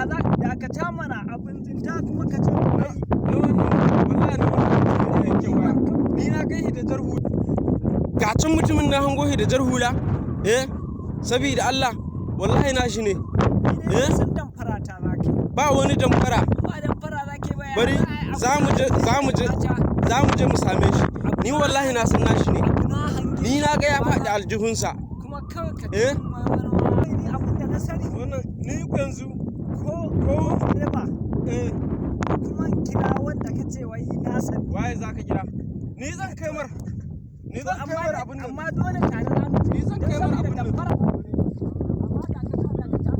Ya za dakata mana, abin tsinta kuma ka ce wai. Na wannan, wallahi na wannan mutumin ne yake waya. Ni na kai shi da jar hula. Ga can mutumin na hango shi da jar hula. Eh, sabida Allah, wallahi na shi ne. Ni dai Eh? na san damfara ta za ka yi. Ba wani damfara. Ba damfara za ka yi ba, ya Bari za a yi abu za mu je, za mu je, za mu je mu same shi. Ni wallahi na san nashi ne. abu na hange Ni na ga ya faɗi aljihunsa. Kuma kawai ka Eh? ce min wai ni abin da na sani Wannan ni yanzu ko ko raba eh kuma in kira wanda ka ce wai na sani. Waye za ka kira? Ni zan kai mar. Ni zan kai mar abin nan. Amma dole tare za mu je. Ni zan Don kai mar saboda abin nan. damfara. Amma dakata, dakata, dakata.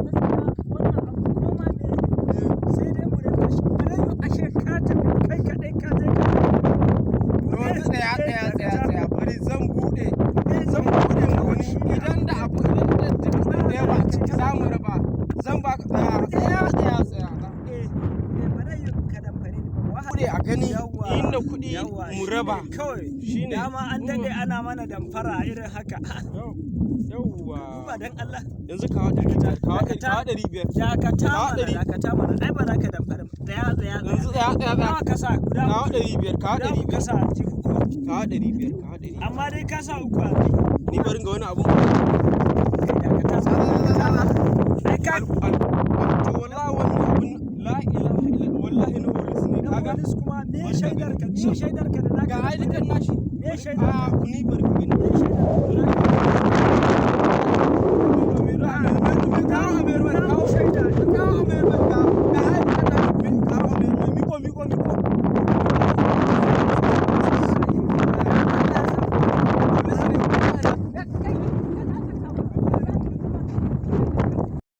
Gaskiya wannan abu koma me ne, sai dai mu rinka shi. Ba zai yiwu ashe ka tafi kai kaɗai ka je ka To yanzu tsaya, tsaya, tsaya, tsaya, bari zan bude. Zan bude mu gani idan da abu, idan da kuɗin da yawa a ciki, za mu raba. Zan ba ka, tsaya, tsaya, tsaya, tsaya. Eh, eh, ba zai yiwu ka damfare ni ba. Bude a gani Yawwa, inda kuɗi yawwa, mu shine raba. kawai. Shine. Dama an daɗe ana mana damfara irin haka. Yawwa. Ba dan Allah. Yanzu kawo 500, kawo ɗari, kawo 500. Dakata Kawo mana, 100. dakata mana. Ai ba za ka damfare mu. Tsaya, tsaya, tsaya. Yanzu tsaya, tsaya, tsaya. Nawa ka sa? Guda Kawo 500, kawo guda ɗari uku ka biyar. sa aljihu ko? Kawo 500, kawo 500. Amma dai ka sa uku aljihu. Ni barin ga wani abun. Kai, dakata. Ai ka To wallahi wannan abun, la ilaha illa, wallahi na police ne, na kaga. police kuma me shaidar ka? Me shaidar ka da zaka Ga ID card nashi. Me shaidar A ka? ni bari ka gani. Me shaidar ka?